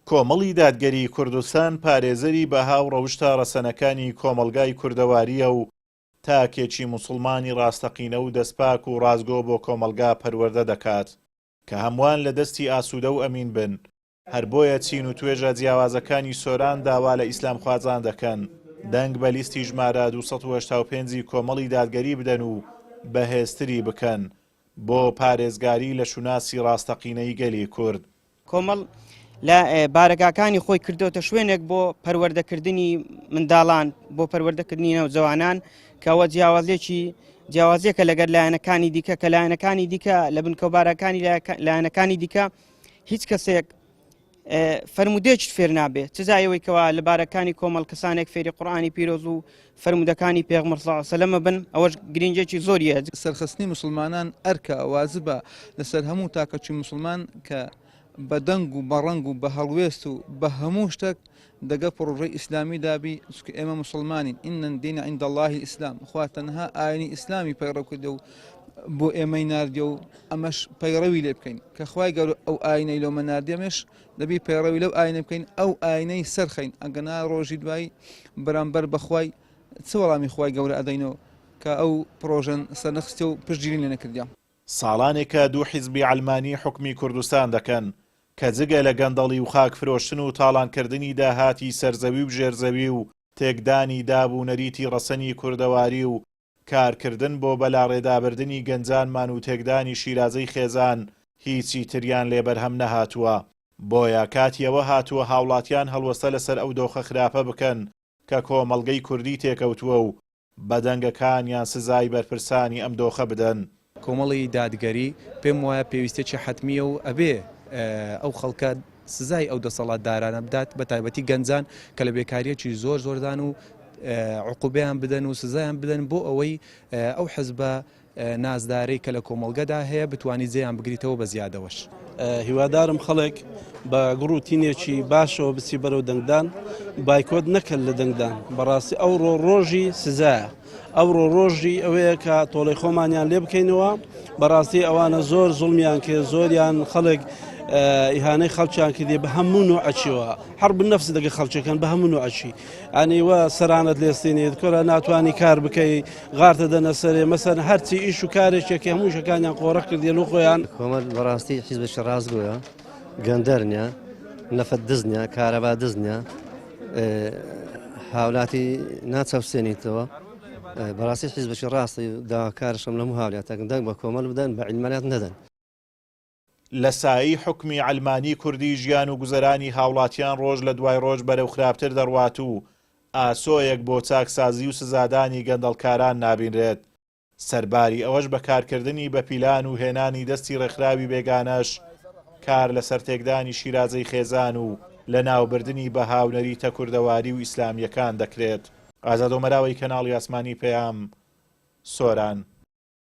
کۆمەڵی دادگەریی کوردستان پارێزەری بەها و ڕەوشتە ڕەسەنەکانی کۆمەڵگای کوردەوارییە و تاکێکی موسڵمانی ڕاستەقینە و دەستپاک و ڕاستگۆ بۆ کۆمەڵگا پەروەردە دەکات کە هەمووان لە دەستی ئاسوودە و ئەمین بن. هەر بۆیە چین و توێژە جیاوازەکانی سۆران داوا لە ئیسلامخوازان دەکەن دەنگ بە لیستی ژمارە 285 ی کۆمەڵی دادگەری بدەن و بەهێزتری بکەن بۆ پارێزگاری لە شوناسی ڕاستەقینەی گەلی کورد. کۆمەڵ لە بارەگاکانی خۆی کردۆتە شوێنێک بۆ پەروەردەکردنی منداڵان، بۆ پەروەردەکردنی نەوجەوانان، کە ئەوە جیاوازیەکی جیاوازیەکە لەگەر لایەنەکانی دیکە، کە لایەنەکانی دیکە لە بنکەوبارەکانی لایەنەکانی دیکە هیچ کەسێک فەرمودێکیش فێر نابێ چ جایەوەی کەوا لە بارەکانی کۆمەڵ کەسانێک فێری قورآانی پیرۆز و فەرمودەکانی پێغمبەر صلی الله علیه وسلم بن ئەوەش گرنگێکی زۆریە. سەرخستنی موسڵمانان ئەرکە، واجبە، لەسەر هەموو تاکەکی موسڵمان کە بە دەنگ و بە ڕەنگ و بە هەڵوێست و بە هەموو شتەک دەگە پڕۆژەی ئیسلامی دابی چونکە ئێمە موسڵمانین ان الدین عند اللە الاسلام خوا تەنها ئاینی ئیسلامی پەیڕەو کردە و بۆ ئێمەی ناردیە و ئەمەش پەیڕەوی لێ بکەین کە خوای گەورە ئەو ئاینەی لۆمە ناردیە ئەمەش دەبی پەیڕەوی لەو ئاینە بکەین ئەو ئاینەی سەرخەین ئەگەنا ڕۆژی دوایی بەرامبەر بەخوای چ وەڵامی خوای گەورە ئەدەینەوە کە ئەو پڕۆژەن سەرنەخستیە و پشتگیری لێ نەکردیە. ساڵانێکە دوو حیزبی عەلمانی حوکمی کوردستان دەکەن، کە جگە لە گەندەڵی و خاک فرۆشتن و تاڵانکردنی داهاتی سەرزەوی و ژێرزەوی و تێکدانی داب و نەریتی ڕەسەنی کوردەواری و کارکردن بۆ بەلاڕێدابردنی گەنجانمان و تێکدانی شیرازەی خێزان هیچی تریان لێ بەرهەم نەهاتووە. بۆیە کاتی ئەوە هاتووە هاوڵاتیان هەڵوەستە لەسەر ئەو دۆخە خراپە بکەن کە کۆمەڵگەی کوردی تێکەوتووە و بە دەنگەکانیان سزای بەرپرسانی ئەم دۆخە بدەن. کۆمەڵی دادگەری پێم وایە پێویستیەکی حەتمیە و ئەبێ ئەو خەڵکە سزای ئەو دەسەڵاتدارانە بدات بە تایبەتی گەنجان کە لە بێکاریەکی زۆر زۆردان و عقوبەیان بدەن و سزایان بدەن بۆ ئەوەی ئەو حزبە نازدارەی کە لە کۆمەڵگەدا هەیە بتوانی جێیان بگریتەوە بە زیادەوەش. هیوادارم خەڵک بە گوڕ و تینێکی باشەوە بچی بەرەو دەنگدان، بایکۆت نەکەن لە دەنگدان، بەڕاستی ئەوڕۆ ڕۆژی سزایە، ئەوڕۆ ڕۆژی ئەوەیە کە تۆڵەی خۆمانیان لێ بکەینەوە، بەڕاستی ئەوانە زۆر زوڵمیان کرد، زۆریان خەڵک ئیهانەی خەڵکیان کردی بە هەموو نوعەکیەوە، حەرب نەفس لەگە خەڵکەکەن بە هەموو نوعەکی. ئەنی وە سەرانەت لێستێنێت کۆرە ناتوانانی کار بکەی غارتە دەنە سەرێ مەسەن هەرچی ئیش و کارێکێکی هەموو شەکانیان قۆڕە کردێ لۆ خۆیان. کۆمەل بەڕاستی حیزبێکی ڕاستگۆیە گەندەر نیە نەفت دز نیە کارەبا دز نیە هاولاتی ناچەوسێنیتەوە بەڕاستی حیزبێکی ڕاستی داواکارشم لەموو هاولاتەکەم دەنگ بە کۆمەل بدەن بە عیلمانیات نەدەن. لە سایەی حوکمی عەلمانی کوردی ژیان و گوزەرانی هاوڵاتیان ڕۆژ لە دوای ڕۆژ بەرەو خراپتر دەڕوات و ئاسۆیەک بۆ چاکسازی و سزادانی گەندەڵکاران نابینرێت. سەرباری ئەوەش بە کارکردنی بە پیلان و هێنانی دەستی ڕێکخراوی بێگانەش کار لەسەر تێکدانی شیرازەی خێزان و لەناوبردنی بەها و نەریتە کوردەواری و ئیسلامییەکان دەکرێت. ئازاد ئۆمەراوەی کەناڵی ئاسمانی پەیام، سۆران.